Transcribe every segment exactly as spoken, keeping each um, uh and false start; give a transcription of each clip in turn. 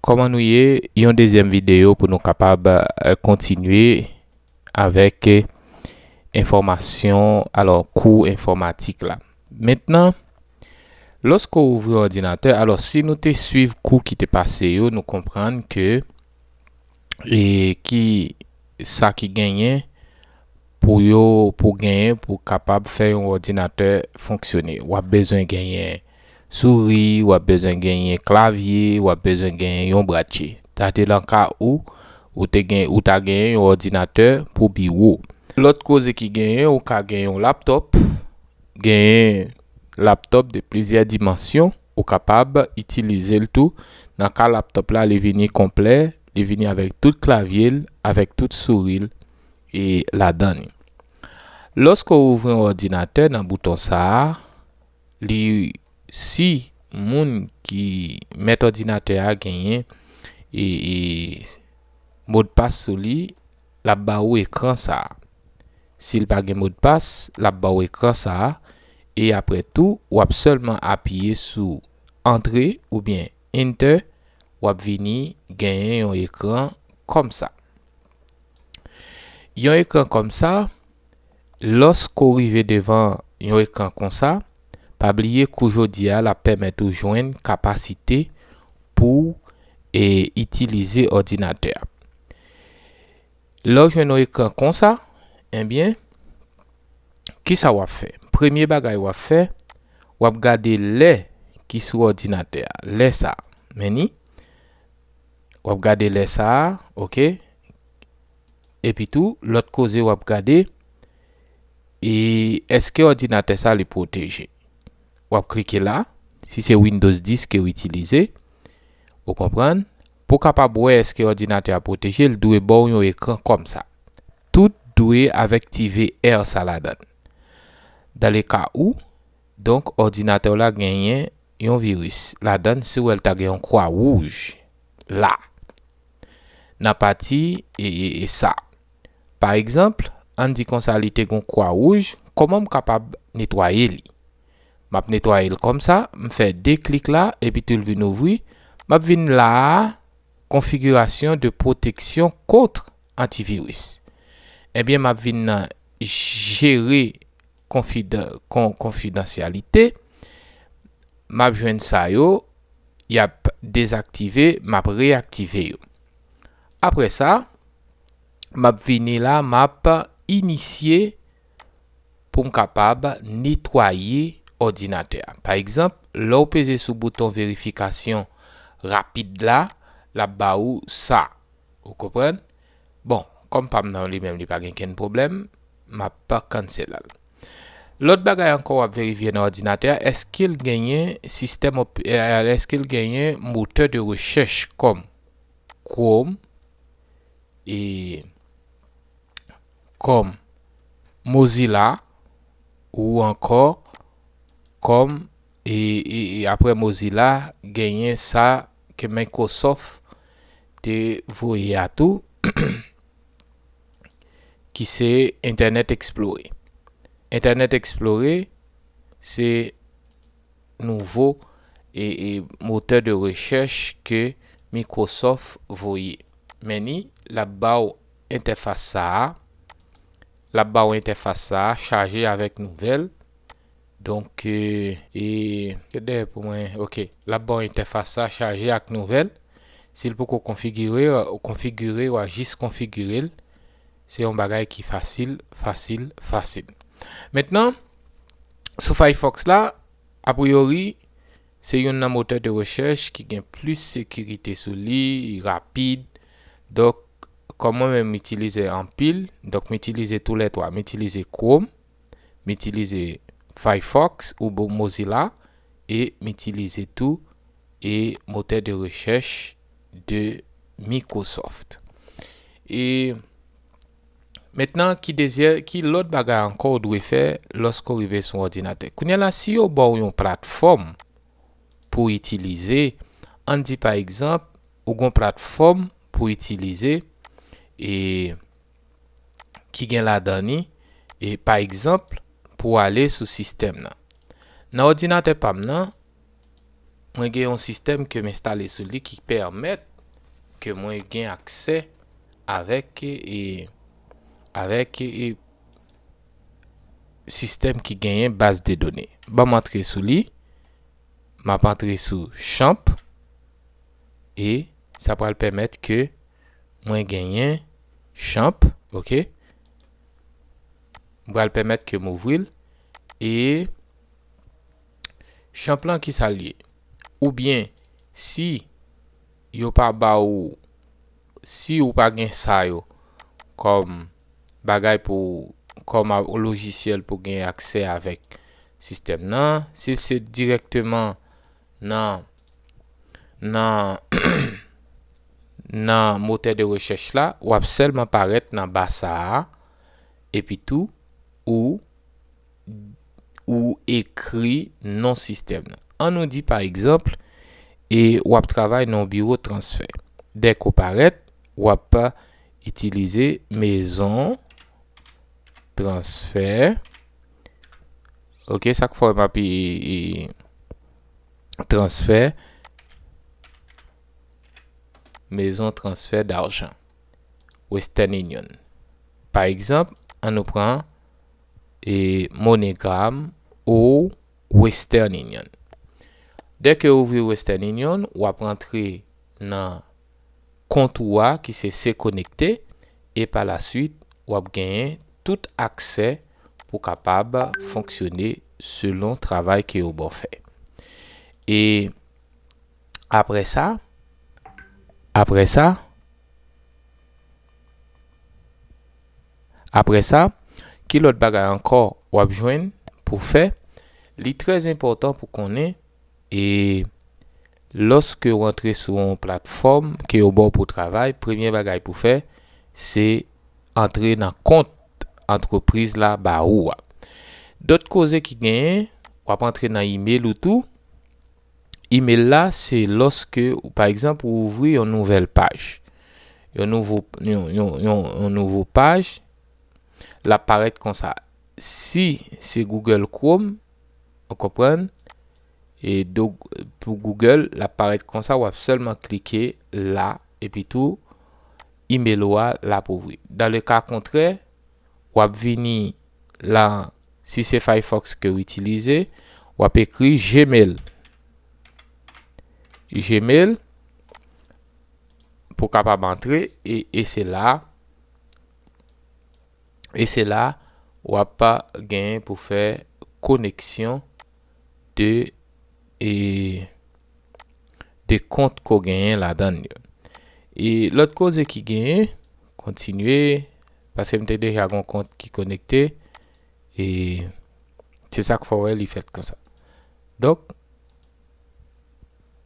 kòman nou ye? Yon dezyèm videyo pou nou kapab, eh, kontinye avèk, eh, enfòmasyon, alò, kou enfòmatik la. Mentnan, lòske w ouvri òdinatè, alò, si nou te swiv kou ki te pase yo, nou konprann ke, e, ki sa ki genyen pou yo, pou genyen, pou kapab fè yon òdinatè fonksyone. W ap bezwen genyen souri, w ap bezwen genyen klavye, w ap bezwen genyen yon bratye. Sa te nan ka ou, ou te gen, ou ta genyen yon òdinatè pou biwo. Lòt koze ki genyen, ou ka genyen yon laptòp, genyen laptòp de plizyè dimansyon, ou kapab itilize l tou. Nan ka laptòp la, li vini konplè, li vini avèk tout klavye l, avèk tout souri l, e ladan li. Lòske w ouvri yon òdinatè nan bouton sa a, li, si moun ki mèt òdinatè a genyen e, e modpas sou li, l ap ba ou ekran sa a. Si l pa gen modpas, l ap ba ou ekran sa a. E apre tou, w ap sèlman apiye sou antre oubyen enter, w ap vini genyen yon ekran kòm sa. Yon ekran kòm sa, lòske w rive devan yon ekran konsa, pa bliye kou jodi a l ap pèmèt ou jwenn kapasite pou, e, itilize òdinatè a. Lè w jwenn yon ekran konsa, ebyen, kisa w ap fè? Premye bagay w ap fè, w ap gade lè ki sou òdinatè a, lè sa a. Men ni, w ap gade lè sa a, oke? Epi tou, lòt koze w ap gade, e èske òdinatè sa li pwoteje? W ap klike la, si se Windows dis ke w itilize, ou konprann, pou w kapab wè èske òdinatè a pwoteje, l dwe ba w yon ekran kòm sa. Tout dwe avèk ti V R sa ladan l. Dan le ka ou, donk, òdinatè w la genyen yon viris ladan l, si w wè l ta gen yon kwa wouj la, nan pati e, e, e sa. Pa egzanp, ann di konsa li te gon kwa wouj, kòman m kapab netwaye li? M ap netwaye l kòm sa, m fè de klik la, epi tou l vin ouvri. M ap vin la a, configuration de protection contre antivirus. Ebyen, m ap vin nan jere konfidan-, kon-, konfidansyalite. M ap jwenn sa yo, y ap dezaktive, m ap reyaktive yo. Apre sa, m ap vini la, m ap inisye pou m kapab netwaye òdinatè a. Pa egzanp, lè w peze sou bouton verifikasyon rapid la, l ap ba ou sa. Ou konprann? Bon, kòm pa m nan li menm, li pa gen kenn pwoblèm, m ap cancel al. Lòt bagay ankò w ap verifye nan òdinatè a, èske l genyen sistèm op-, eh, èske l genyen motè de rechèch kòm Chrome, e kòm Mozilla, ou ankò kòm, e, e, e apre Mozilla, genyen sa ke Microsoft te voye a tou, ki se Internet Explorer. Internet Explorer, se nouvo e, e motè de rechèch ke Microsoft voye. Men ni, l ap ba w entèfas sa a. L ap ba w entèfas sa a chaje avèk nouvèl. Donk, e, e, ret dèyè pou mwen, oke. L ap ba w entèfas sa a chaje ak nouvèl. Si l poko konfigire, ou konfigire, w a jis konfigire l. Se yon bagay ki fasil, fasil, fasil. Mentnan, sou Firefox la, a priori, se youn nan motè de rechèch ki gen plis sekirite sou li, li rapid. Donk, kòm mwen menm m itilize anpil, donk m itilize toulètwa. M itilize Chrome, m itilize Firefox ou bon Mozilla, e m itilize tou e motè de rechèch de Microsoft. E mentnan, ki dezyè-, ki lòt bagay ankò w dwe fè lòske w rive sou òdinatè? Kounye a la, si yo ba w yon platfòm pou w itilize, ann di pa egzanp, ou gon platfòm pou w itilize, e ki gen ladan li, e pa egzanp, pou w ale sou sistèm nan. Nan òdinatè pa m nan, mwen gen yon sistèm ke m enstale sou li ki pèmèt ke mwen gen aksè avèk, e, avèk, e, sistèm ki genyen baz de done. Ban m antre sou li. M ap antre sou Champ. E sa pral pèmèt ke mwen genyen Champ, oke? M pral pèmèt ke m ouvri l. E Champ lan, ki sa l ye? Oubyen, si yo pa ba ou, si ou pa gen sa yo kòm bagay pou, kòm a, lojisyèl pou gen aksè avèk sistèm nan, si se dirèkteman nan, nan, nan motè de rechèch la, w ap sèlman parèt nan ba sa a, epi tou, ou, ou ekri non sistèm nan. An nou di, pa egzanp, e w ap travay nan yon biwo transfè. Dèk ou parèt, w ap itilize mezon transfè. Oke, sa k fè m ap, e, e, transfè, mezon transfè dajan, Western Union. Pa egzanp, an nou pran, e, MoneyGram ou Western Union. Dèke w ouvri Western Union, w ap rantre nan kont ou a ki se Se Konekte, e pa la swit, w ap genyen tout aksè pou kapab fonksyone selon travay ke yo ba w fè. E apre sa, apre sa, apre sa, ki lòt bagay ankò w ap jwenn pou fè? Li trè enpòtan pou konnen, e lòske w antre sou yon platfòm ke yo ba w pou travay, premye bagay pou fè, se antre nan kont antrepriz la ba ou a. Dòt koze ki genyen, w ap antre nan imèl ou tou. Imèl la, se lòske, pa egzanp, ou ouvri yon nouvèl paj. Yon nouvo, yon, yon, yon, yon nouvo paj, l ap parèt konsa. Si se Google Chrome, ou konprann, e do, pou Google, l ap parèt konsa, w ap sèlman klike la, epi tou, imèl ou a, l ap ouvri. Dan le ka kontrè, w ap vini la, si se Firefox ke w itilize, w ap ekri Gmail. Gmail, pou kapab antre, e, e se la, e se la, w ap genyen pou fè koneksyon de, e, de kont ke w genyen ladan l yo. E lòt koze ki genyen, kontinye, paske m te deja gon kont ki konekte, e se sa k fè w wè li fèt konsa. Donk,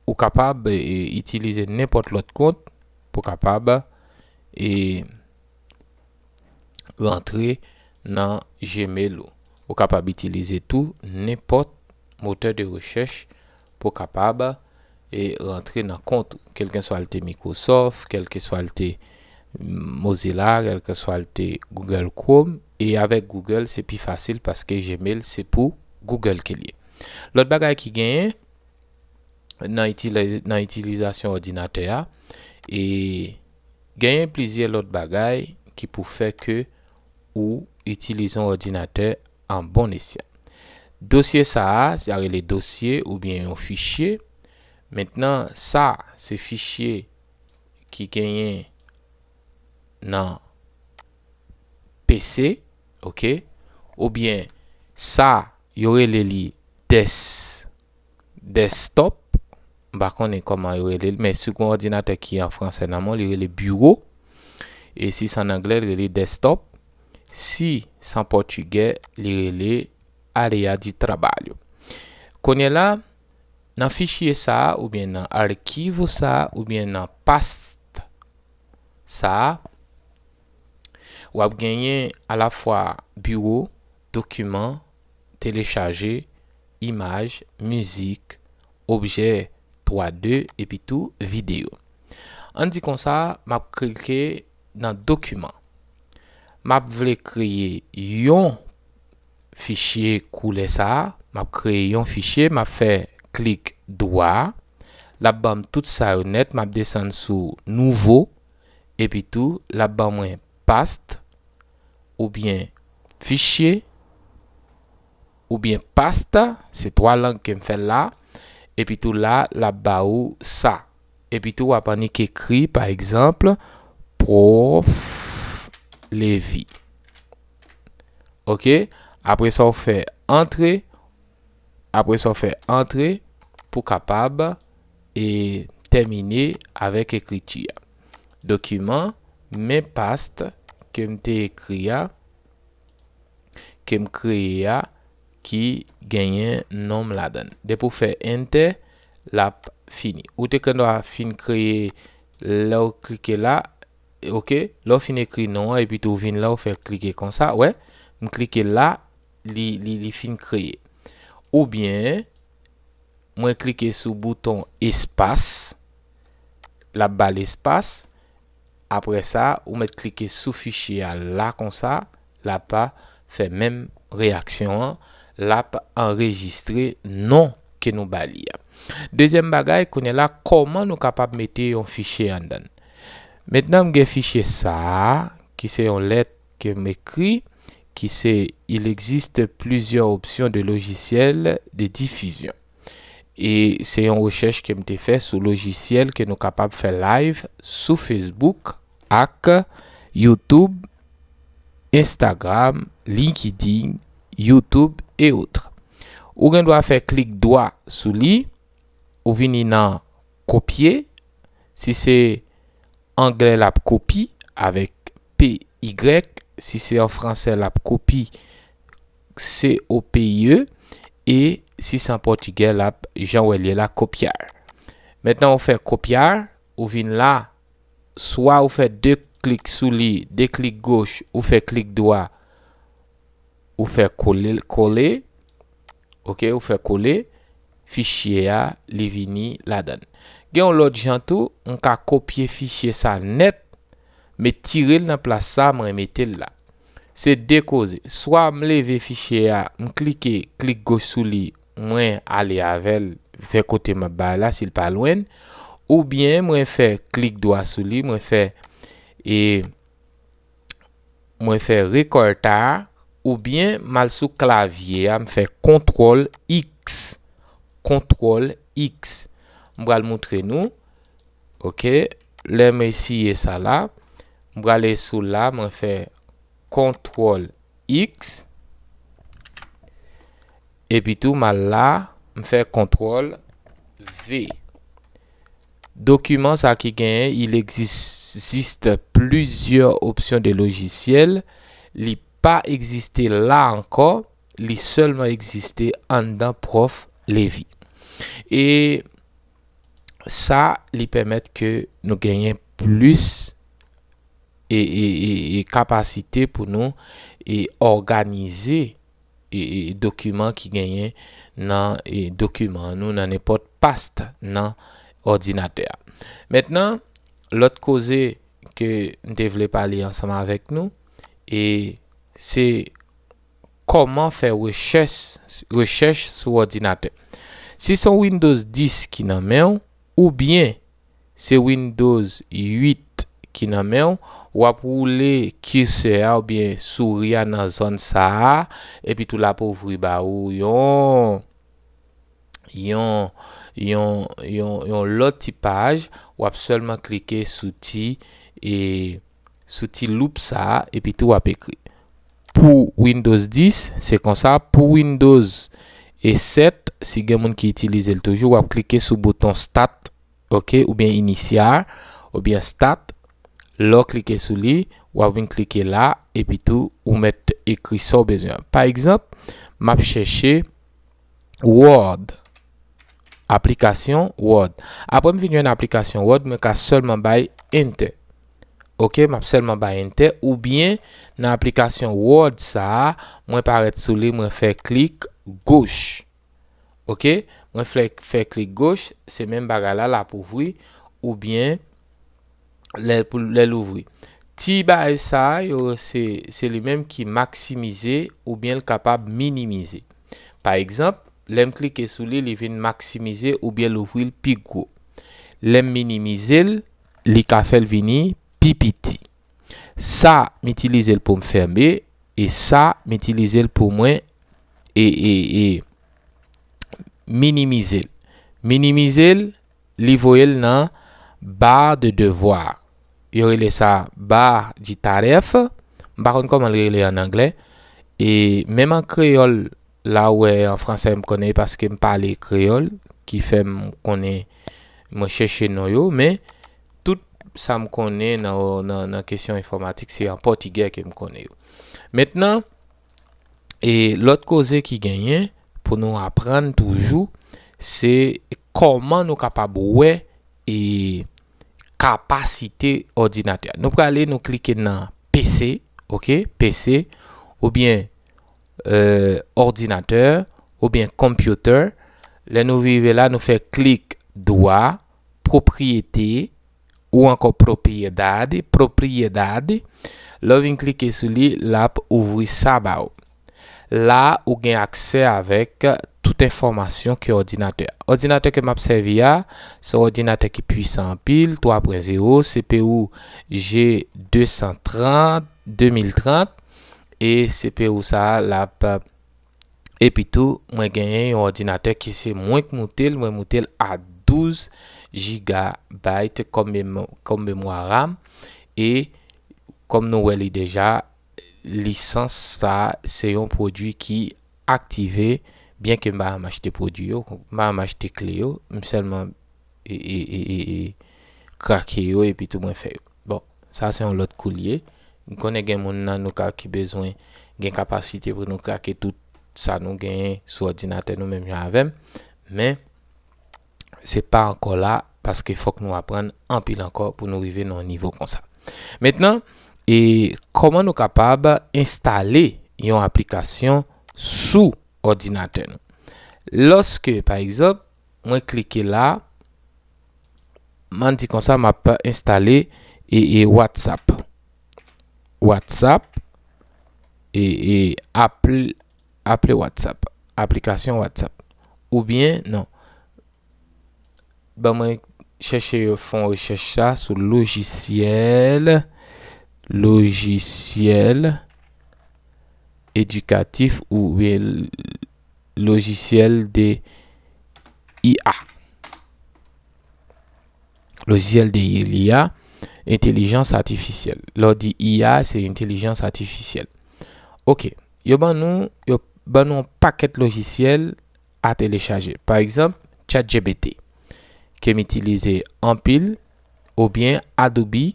ou kapab, e, itilize nenpòt lòt kont pou kapab, e, rantre nan Gmail ou. Ou kapab itilize tou nenpòt motè de rechèch pou kapab, e, rantre nan kont ou. Kèlkeswa l te Microsoft, kèlkeswa l te Mozilla, kèlkeswa l te Google Chrome, e avèk Google, se pi fasil paske Gmail, se pou Google ke l ye. Lòt bagay ki genyen nan itili-, nan itilizasyon òdinatè a, e genyen plizyè lòt bagay ki pou fè ke ou itilize yon òdinatè an bon esyan. Dosye sa a, sa rele dosye oubyen yon fichye. Mentnan, sa, se fichye ki genyen nan P C, oke? Oubyen sa, yo rele li des-, desktop. M pa konnen kòman yo rele l, men si gon òdinatè ki an fransè nan men w, li rele biwo. E si se an anglè, li rele desktop. Si se an pòtigè, li rele área de trabalho. Kounye a la, nan fichye sa a, oubyen nan archivo sa a, oubyen nan past sa a, w ap genyen alafwa biwo, dokiman, telechaje, imaj, mizik, objè twa D, epi tou videyo. Ann di konsa, m ap klike nan dokiman. M ap vle kreye yon fichye koulè sa a. M ap kreye yon fichye, m ap fè klik dwa. L ap ban m tout sa yo nèt. M ap desann sou nouvo. Epi tou, l ap ban mwen past oubyen fichye oubyen pasta. Se twa lang ke m fè l la. Epi tou la, l ap ba ou sa. Epi tou, w ap annik ekri, pa egzanp, Pwòf Levi. Oke? Apre sa, w fè antre. Apre sa, w fè antre pou kapab e tèmine avèk ekriti a. Dokiman, men past ke m te ekri a, ke m kreye a, ki genyen non m ladan l. Depi w fè enter, l ap fini. Ou te gen dwa fin kreye, lè w klike la, oke, lè w fin ekri non an, epi tou w vin la, w fè klike konsa, wè, m klike la, li, li, li fin kreye. Oubyen, mwen klike sou bouton espas, l ap ba l espas. Apre sa, ou mèt klike sou fichye a la konsa, l ap fè menm reyaksyon an, l ap anrejistre non ke nou ba li a. Dezyèm bagay, kounye la, kòman nou kapab mete yon fichye anndan l? Mentnan, m gen fichye sa a, ki se yon lèt ke m ekri, ki se Il existe plusieurs options de logiciels de diffusion. E se yon rechèch ke m te fè sou lojisyèl ke nou kapab fè live sou Facebook ak YouTube, Instagram, LinkedIn, YouTube et autres. Ou gen dwa fè klik dwa sou li, ou vini nan kopye. Si se anglè, l ap kopi avèk P Y. Si se an fransè, l ap kopi, C O P I E. E si se an pòtigè, l ap, jan w wè l ye la, copiar. Mentnan, ou fè copiar, ou vin la, swa ou fè de klik sou li, de klik goch, ou fè klik dwa, ou fè kole, kole, oke, ou fè kole, fichye a, li vini ladan l. Gen yon lòt jan tou, m ka kopye fichye sa nèt, m tire l nan plas sa, mwen mete l la. Se de koze. Swa m leve fichye a, m klike, klik goch sou li, mwen ale avè l vè kote m ap bay la, si l pa lwen, oubyen mwen fè klik dwa sou li, mwen fè, e, mwen fè recortar, oubyen m al sou klavye a, m fè kontwòl X. Kontwòl X. M pral moutre nou. Oke. Lè m esiye sa la, m prale sou la, mwen fè kontwòl X. Epi tou, m al la, m fè kontwòl V. Dokiman sa ki genyen, il existe plusieurs options de logiciels. Li pa egziste la ankò, li sèlman egziste anndan Pwòf Levi. E sa, li pèmèt ke nou genyen plis e, e, e, e kapasite pou nou e òganize e, e dokiman ki genyen nan e dokiman nou, nan nenpòt past nan òdinatè a. Mentnan, lòt koze ke m te vle pale ansanm avèk nou, e se kòman fè rechèch, rechèch sou òdinatè. Si se yon Windows dis ki nan men w, oubyen se Windows uit ki nan men w, w ap woule kirsè a oubyen souri a nan zòn sa a, epi tou l ap ouvri ba ou yon, yon, yon, yon, yon lòt ti paj, w ap sèlman klike sou ti, e, sou ti loup sa a, epi tou w ap ekri. Pou Windows dis, se konsa. Pou Windows e sèt, si gen moun ki itilize l toujou, w ap klike sou bouton Start, oke, oubyen Iniciar, oubyen Start. Lè w klike sou li, w ap vin klike la, epi tou, ou mèt ekri sa w bezwen an. Pa egzanp, m ap chèche Word. Aplikasyon Word. Apre m fin jwenn aplikasyon Word, mwen ka sèlman bay Enter. Oke, m ap sèlman bay Enter, oubyen nan aplikasyon Word sa a, mwen parèt sou li, mwen fè klik goch. Oke, mwen fè, fè klik goch, se menm bagay la, l ap ouvri, oubyen lè pou, lè l ouvri. Ti bagay sa yo, se, se li menm ki maksimize oubyen l kapab minimize. Pa egzanp, lè m klike sou li, li vin maksimize oubyen l ouvri l pi gwo. Lè m minimize l, li ka fè l vini pi piti. Sa, m itilize l pou m fèmen, e sa, m itilize l pou mwen, e, e, e, minimize l. Minimize l, li voye l nan barre de devoir. Yo rele sa barre de tâches. M pa konn kòman l rele an anglè. E menm an kreyòl, la ou wè an fransè m konnen paske m pale kreyòl, ki fè m konnen, mwen chèche non yo, men tout sa m konnen nan, nan, nan kesyon enfòmatik, se an pòtigè ke m konnen yo. Mentnan, e lòt koze ki genyen pou nou aprann toujou, se kòman nou kapab wè e kapasite òdinatè a. Nou prale, nou klike nan P C, oke, P C, oubyen, e, òdinatè, oubyen computer. Lè nou rive la, nou fè klik dwa, pwopriyete, ou ankò propiedade, propriedade. Lè w vin klike sou li, l ap ouvri sa ba ou. La, ou gen aksè avèk tout enfòmasyon ke òdinatè a. Òdinatè ke m ap sèvi a, se yon òdinatè ki pwisan anpil, twa pwen zewo, C P U G de san trant, de mil trant, e C P U sa a, l ap, epi tou, mwen genyen yon òdinatè ki se mwen k moute l, mwen moute l a douz gigabayt kòm mem-, kòm memwa RAM, e kòm nou wè li deja, lisans sa, se yon pwodui ki aktive, byen ke m pa janm achte pwodui yo, m pa janm achte kle yo, m sèlman, e, e, e, e, e, krake yo, epi tou mwen fè yo. Bon, sa se yon lòt kou l ye. M konnen gen moun nan nou ka ki bezwen gen kapasite pou nou krake tout sa nou genyen sou òdinatè nou menm jan avè m, men se pa ankò la, paske fòk nou aprann anpil ankò pou nou rive nan yon nivo konsa. Mentnan, e kòman nou kapab enstale yon aplikasyon sou òdinatè nou? Lòske, pa egzanp, mwen klike la, m ann di konsa, m ap enstale e, e WhatsApp. WhatsApp, e, e aple, aple WhatsApp, aplikasyon WhatsApp. Oubyen, non. Ban mwen chèche yo, fè yon rechèch sa sou lojisyèl, lojisyèl edikatif oubyen lojisyèl de I A. Lojisyèl de I A, entèlijans atifisyèl. Lè w di I A, se entèlijans atifisyèl. Oke, yo ban nou, yo ban nou yon pakèt lojisyèl a telechaje. Pa egzanp, ChatGPT, ke m itilize anpil, oubyen Adobe,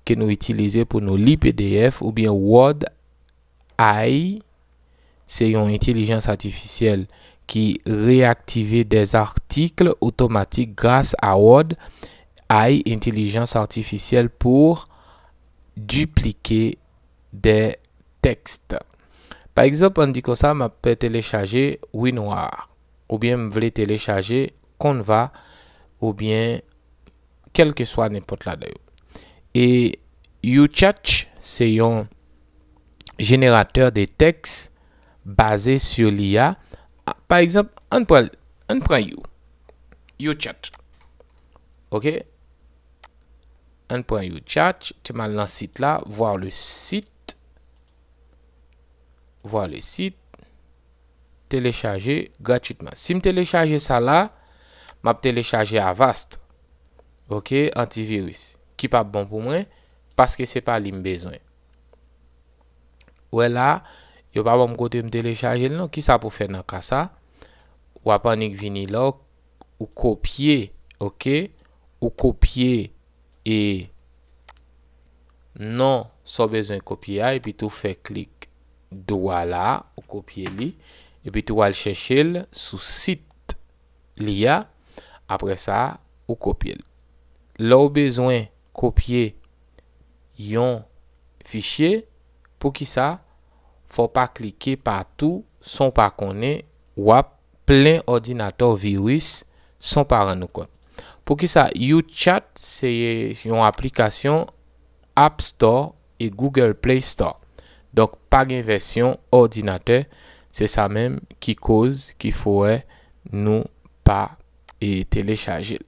ke nou itilize pou nou li P D F, oubyen Word A I, se yon entèlijans atifisyèl ki reaktive des articles automatiques grâce à Word A I, intelligence artificielle pour dupliquer des textes. Pa egzanp, ann di konsa, m ap telechaje WinRAR, oubyen m vle telechaje Canva, oubyen kèlkeswa nenpòt ladan yo. E UChat, se yon jeneratè de tèks baze sur l'I A. A, pa egzanp, ann pran, ann pran You. UChat. Oke? Ann pran UChat, te m al nan sit la, voir le site. Voir le site. Telechaje gratitman. Si m telechaje sa la, m ap telechaje Avast. Oke, antiviris. Ki p ap bon pou mwen, paske se pa li m bezwen. Ou wè la, yo pa ban m kote m telechaje l non. Kisa pou fè nan ka sa? W ap annik vini la, ou kopye, oke? Ou kopye e non sa w bezwen kopye a, epi tou fè klik dwa la, ou kopye li, epi tou w al chèche l sou sit li a, apre sa, ou kopye l. Lè w bezwen kopye yon fichye, poukisa fò w pa klike patou san w pa konnen w ap plen òdinatè w viris san w pa rann ou kont? Poukisa? UChat se yon aplikasyon App Store e Google Play Store. Donk, pa gen vèsyon òdinatè, se sa menm ki koz ki fè nou pa, e, telechaje l.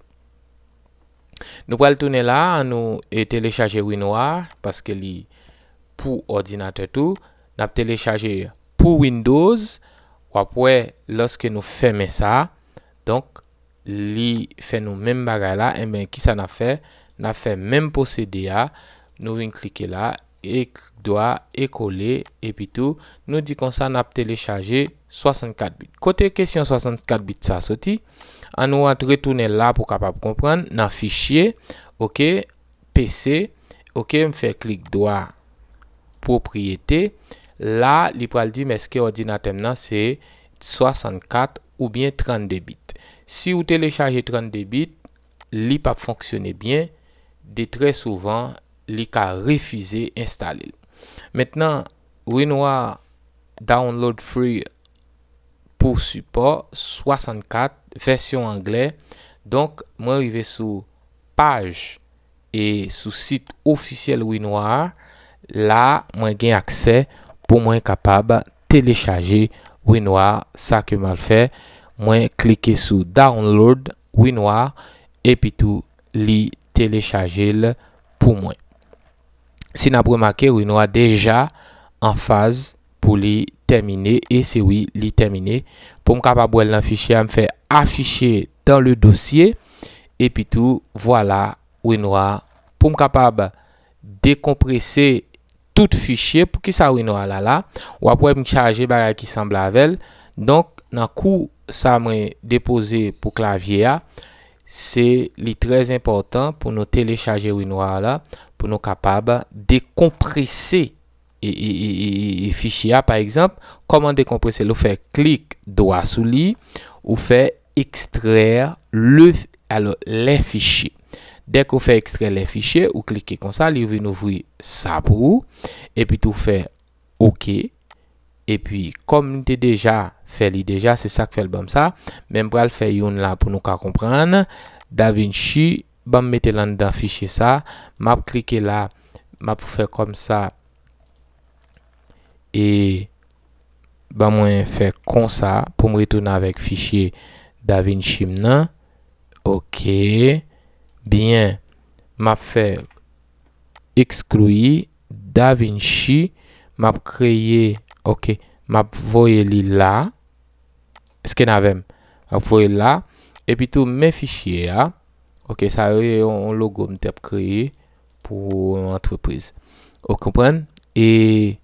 Nou pral tounen la, an nou e telechaje WinRAR, paske li pou òdinatè tou. N ap telechaje pou Windows. W ap wè, lòske nou fèmen sa, donk, li fè nou menm bagay la, enben, kisa n ap fè? N ap fè menm pwosedi a, nou vin klike la, e klik dwa, e kole, epi tou, nou di konsa n ap telechaje swasannkat bit. Kote kesyon swasannkat bit sa soti? An nou ant retounen la pou kapab konprann, nan fichye, oke, P C, oke, m fè klik dwa pwopriyete. La, li pral di m èske òdinatè m nan se swasannkat oubyen trannde bit. Si w telechaje trannde bit, li p ap fonksyone byen. De trè souvan, li ka refize enstale l. Mentnan, WinRAR Download Free pou sipò swasannkat, vèsyon anglè. Donk, mwen rive sou paj e sou sit ofisyèl WinRAR. La, mwen gen aksè pou mwen kapab telechaje WinRAR. Sa ke m al fè, mwen klike sou Download WinRAR, epi tou li telechaje l pou mwen. Si n ap remake, WinRAR deja an faz pou li tèmine, e se wi, li tèmine. Pou m kapab wè l nan fichye a, m fè afficher dans le dossier, epi tou, vwala, WinRAR. Pou m kapab dekonprese tout fichye, poukisa WinRAR la la? W ap wè m chaje bagay ki sanble avè l. Donk, nan kou sa mwen depoze pou klavye a, se li trè enpòtan pou nou telechaje WinRAR la, pou nou kapab dekonprese e, e, e, e, e, e fichye a. Pa egzanp, kòman dekonprese l? Ou fè klik dwa sou li, ou fè extraire le, alò, les fichiers. Dèke ou fè extraire les fichiers, ou klike konsa, li vin ouvri sa pou ou, epi tou fè oke. Epi, kòm li te deja fè li deja, se sa k fè l ban m sa. Men m pral fè youn la pou nou ka konprann. DaVinci, ban m mete l anndan fichye sa. M ap klike la, m ap fè kòm sa. E ban mwen fè konsa pou m retounen avèk fichye DaVinci m nan. Oke. Byen. M ap fè ekskli DaVinci. M ap kreye, oke, m ap voye li la. Èske n avè m? M ap voye l la. Epi tou, men fichye a. Oke, sa yo, yon logo m t ap kreye pou yon antrepriz. Ou konprann? E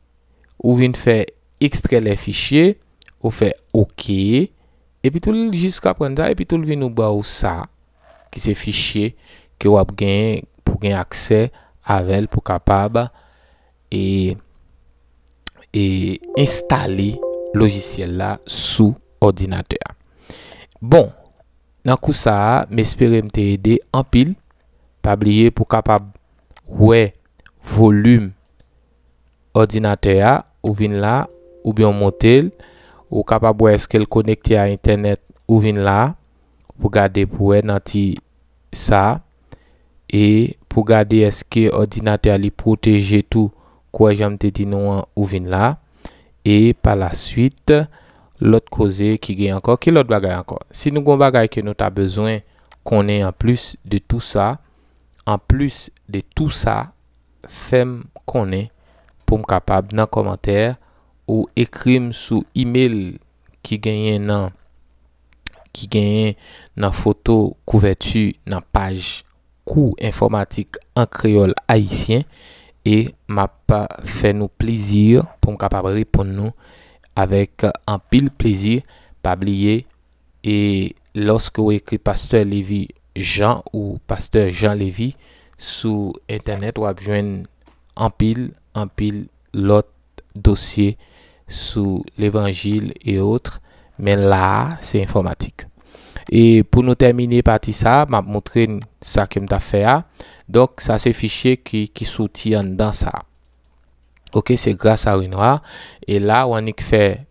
ou vin fè extraire les fichiers, ou fè oke. Epi tou, l jis ka prann sa, epi tou, l vin ou ba ou sa, ki se fichye ke w ap genyen pou gen aksè avè l, pou kapab e, e enstale lojisyèl la sou òdinatè a. Bon, nan kou sa a, m espere m te ede anpil. Pa bliye pou kapab wè volim òdinatè a, ou vin la, oubyen w monte l, ou kapab wè èske l konekte a entènèt, ou vin la, pou gade pou wè nan ti sa, e pou gade èske òdinatè a li pwoteje tou, kwè jan m te di nou an, ou vin la, e pa la swit, lòt koze ki gen ankò, ki lòt bagay ankò? Si nou gon bagay ke nou ta bezwen konnen anplis de tou sa, anplis de tou sa, fè m konnen pou m kapab nan kòmantè ou ekri m sou imèl ki genyen nan, ki genyen nan foto kouvèti nan paj kou enfòmatik an kreyòl ayisyen, e m ap fè nou plezi pou m kapab reponn nou avèk anpil plezi. Pa bliye, e lòske w ekri Pastè Lévy Jean ou Pastè Jean Lévy sou entènèt, w ap jwenn anpil, anpil lòt dosye sou levanjil e otre, men la a, se enfòmatik. E pou nou tèmine pati sa a, m ap montre n sa ke m t ap fè a. Donk, sa se fichye ki, ki soti anndan sa a. Oke, se gras a WinRAR. E la, w annik fè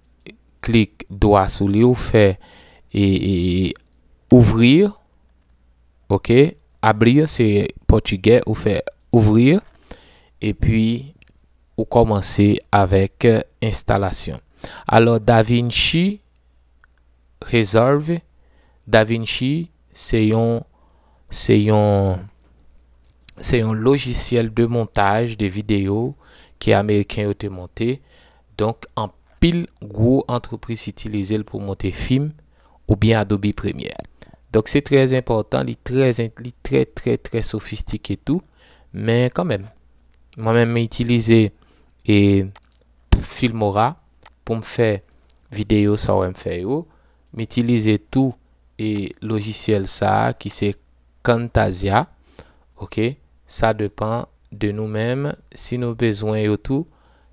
klik dwa sou li, ou fè, e, e, ouvrir. Oke, abrir se pòtigè, ou fè ouvrir. Epi, ou kòmanse avèk enstalasyon. Alò, DaVinci Resolve, DaVinci se yon, se yon, Se yon lojisyèl de montaj de videyo ke Ameriken yo te monte. Donk, anpil gwo antrepriz itilize l pou monte fim oubyen Adobe Premiere. Donk, se trè enpòtan, li trè, li trè, trè, trè sofistike tou. Men kanmenm, mwen menm, m itilize e Filmora pou m fè videyo sa w wè m fè yo. M itilize tou e lojisyèl sa a ki se Camtasia. Oke, sa depann de nou menm. Si nou bezwen yo tou,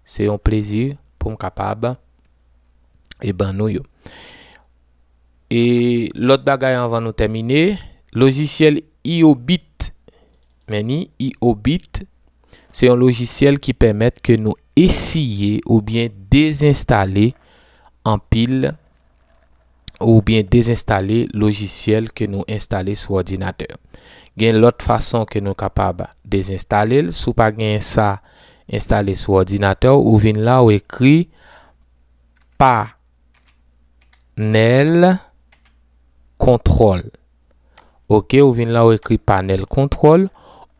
se yon plezi pou m kapab e ban nou yo. E lòt bagay anvan nou tèmine, lojisyèl Eobit. Men ni Eobit, se yon lojisyèl ki pèmèt ke nou esiye oubyen dezenstale anpil oubyen dezenstale lojisyèl ke nou enstale sou òdinatè. Gen lòt fason ke nou kapab dezenstale l. Si w pa gen sa enstale sou òdinatè w, ou vin la, ou ekri panèl kontwòl. Oke, ou vin la, ou ekri panèl kontwòl,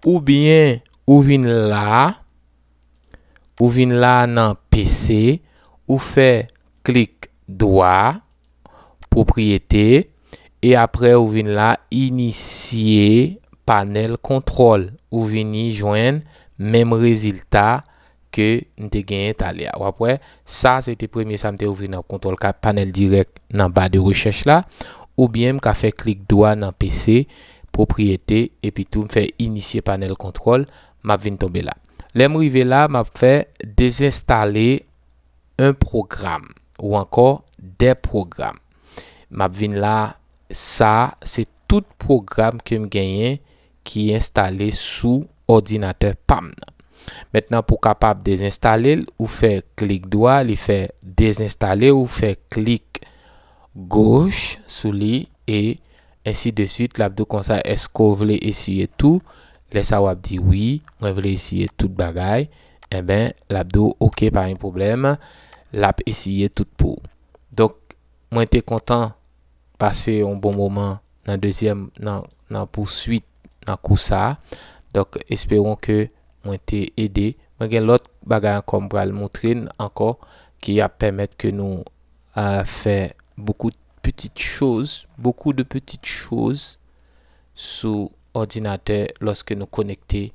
oubyen ou vin la, ou vin la nan P C, ou fè klik dwa, pwopriyete, e apre ou vin la, inisye panèl kontwòl. Ou vini jwenn menm rezilta ke n te genyen talè a. W ap wè, sa se te premye sa m te ouvri nan kontwòl ka-, panèl dirèk nan ba de rechèch la, oubyen m ka fè klik dwa nan P C, pwopriyete, epi tou m fè inisye panèl kontwòl, m ap vin tonbe la. Lè m rive la, m ap fè dezenstale un programme ou ankò des programmes. M ap vin la, sa se tout pwogram ke m genyen ki enstale sou òdinatè pa m nan. Mentnan, pou w kapab dezenstale l, ou fè klik dwa, li fè dezenstale, ou fè klik goch sou li, e ensi de swit. L ap di w konsa, èske w vle esiye tou? Lè sa a w ap di wi, mwen vle esiye tout bagay. Enben, l ap di w oke, pa gen pwoblèm, l ap esiye tout pou w. Donk, mwen te kontan pase yon bon moman nan dezyèm, nan, nan pouswit, nan kou sa a. Donk, esperon ke mwen te ede. Mwen gen lòt bagay ankò m pral montre n ankò ki ap pèmèt ke nou, euh, fè beaucoup de petites choses, beaucoup de petites choses sou òdinatè lòske nou konekte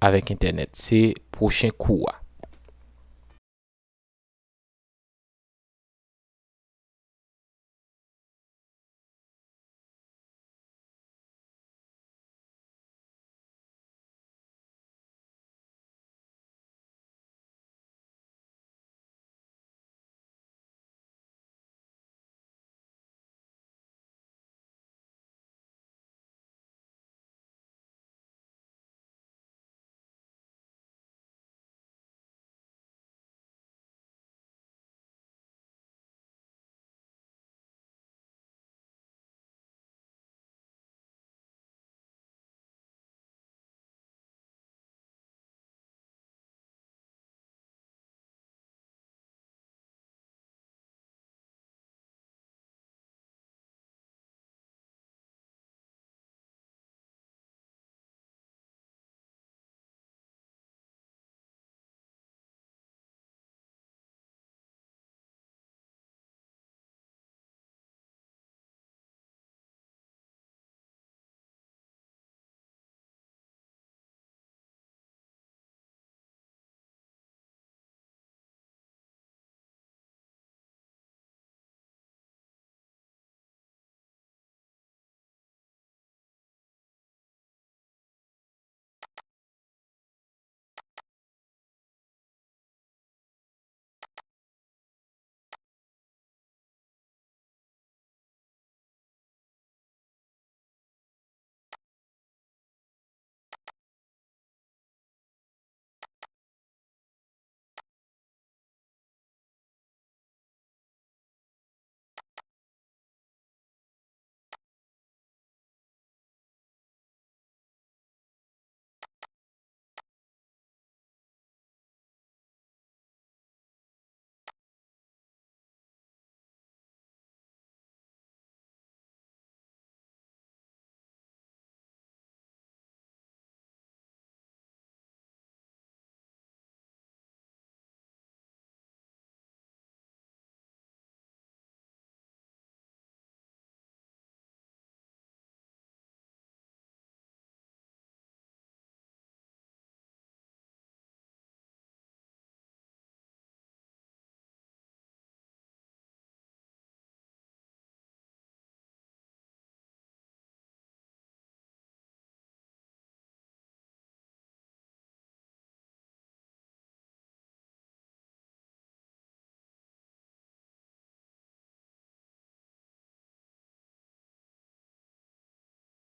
avèk entènèt. Se pwochen kou a.